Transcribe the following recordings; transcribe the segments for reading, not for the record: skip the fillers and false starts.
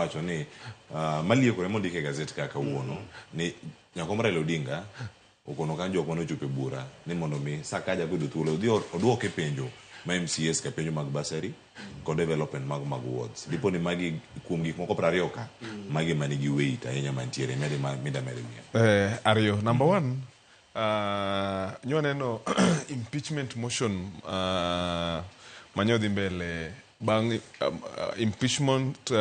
wacho ni maliekore mondik e gazet ka kawuono ni Jakom Raila Odinga okono kanyo jok mane ochopo e bura ni mondo mi Sakaja koyudo thuolo odhi oduoke penjo ma MCAs ka penjo mag bursary kod development mag mag wards. Dipo ni magi kuom gik moko 20 ka magi ema nigi weight ahinya mantiere medi ma mida medo wiye. Ariyo. Number one, nyo aneno impeachment motion manyo dhi mbele bang' impeachment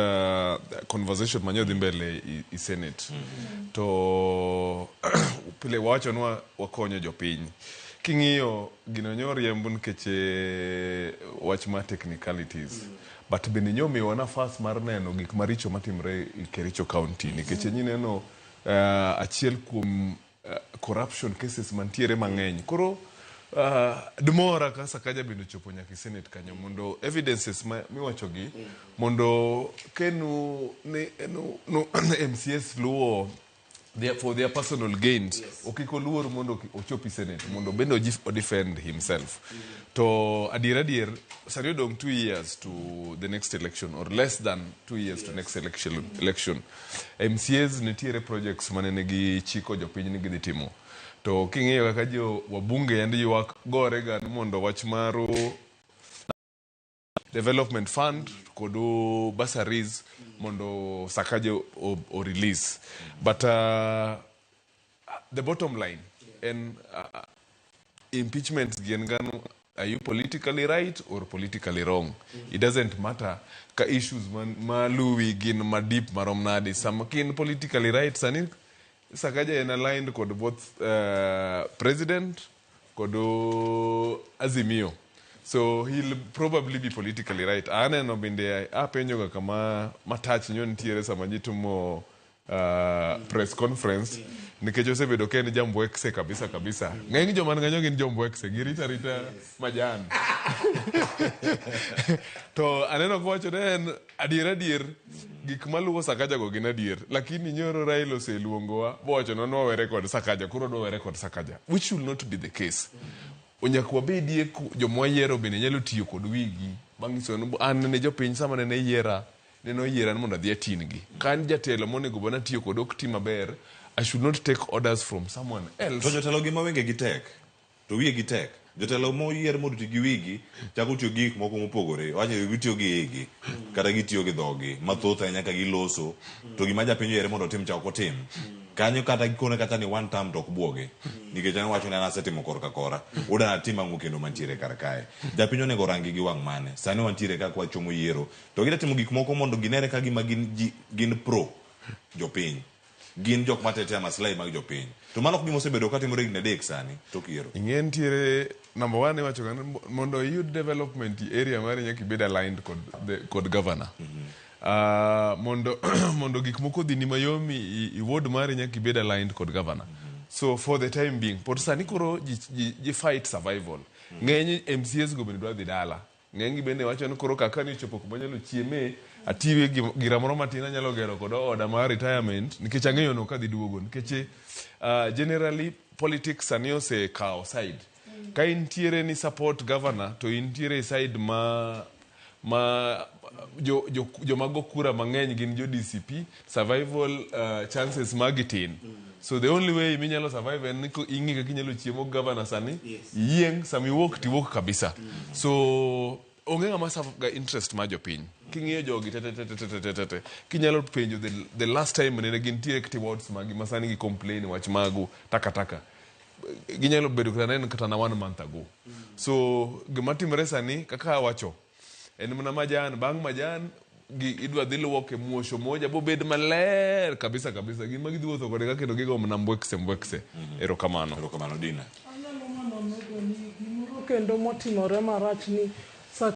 conversation manyo dhi mbele i Senate. To pile wawachonwa wakonyo jopiny. King'iyo gino nyo riemb nikech wach mar technicalities. But bende nyo miyowa nafas mar neno gik maricho matimre i Kericho County nikech nyineno achiel kuom corruption cases mantiere mang'eny. Koro dmora ka Sakaja bende ochopo nyaka e Senate kanyo mondo evidences ma miwacho gi mondo kenu ni nu, nu, MCAs luwo for their personal gains okik oluor mondo ochop e Senate mondo bende o defend himself. To adier adier sani odong' 2 years to the next election or less than 2 years to next election. MCAs nitiere projects mane nigi chiko jopiny ni gidhi timo. To king'iyo kaka jo wabunge yande ywak gore ga ni mondo wach mar development fund kod bursaries mondo Sakaja o release. But the bottom line en impeachment gi en gano are you politically right or politically wrong? It doesn't matter ka issues maluwi gin madip marom nade. Sama kin politically right sani Sakaja en aligned kod both president kod Azimio. So he'll probably be politically right. Aneno bende apenjo ga kama matach nyo nitiere sama ji timo press conference nikech osebedo ka en jambwekse kabisa kabisa. Ng'eny joma ni kanyo gin jombwekse, girito arita majan. To aneno kowacho ni en adier adier gik maluwo Sakaja go gin adier, lakini nyoro Raila oseluongowa bowachonwa ni wawere kod Sakaja, koro wadwa were kod Sakaja, which should not be the case. Nyaka wabedie joma wayiero bende nyalo tiyo kod wigi manyiso ni an ne jopiny sama nene yiera nene oyiera ni mondo adhi atingi. Ka an jatelo monego bed ni atiyo kod ok ti maber, I should not take orders from someone else. To jotelo gi ma wengegi tek to wiyegi tek. Jotelo moyier mondo oti gi wigi chako tiyo gi gik moko mopogore. Wacho ni gitiyo gi igi kata gitiyo gi dhogi mathoth ahinya ka giloso to gima japiny oyiere mondo otim cha ok otim. Kanyo kata gikone kata ni one term to ok buogi nikech an wacho ni an asetimo korka kora uda natim ang'o kendo mantiere kar kae. Japiny onego orangi gi wang' mane? Sani wantiere ka kwachomo yiero to gida timo gik moko mondo ginere ka gima gin, ji, gin pro jopiny. Gin jok matetea maslahi mag jopiny. To mano ok gima osebedo katimore higni 3 sani tok yiero. Ing'e nitiere number one iwacho ga ni mondo iyud development e area mari nyaka ibed aligned kod the, kod governor. Mondo gik moko odhini mayom i ward mari nyaka ibed aligned kod governor. So for the time being pod sani koro ji fight survival. Ng'eny MCAs go bende dwa dhi dala. Ng'eny gi bende wacho ni koro kaka ni ochopo kuma anyalo chieme, atiwe gira moro matin anyalo gero kod oda mar retirement nikech ang'eyo no kadhi duogo nikech generally politics sani osekawo side. Ka intiere ni support governor to intiere e side ma joma go kura mang'eny gin jo DCP, survival chances magi tin. So the only way minyalo survive en ni ing'i kaka inyalo chiemo governor sani, iyieng' sama iwuok tiwuok kabisa. So onge ng'ama serve ga interest mar jopiny. King'iyo jogi te te te te te te te te, kinyalo penjo the last time nene gintiere kata e wards magi ma sani gi complain wach magu takataka. Ginyalo bedo kata ne en kata na 1 month ago. So gima timore sani kaka awacho en mana majan, bang' majan gi idwa dhi luoke muosho moja bobed maler kabisa kabisa. Gima gidhi wuotho kode ka kendo gigo mana mbwekse mbwekse. Erokamano. Erokamano Dina. Anyalo mana medo ni gimoro kendo motimore marach ni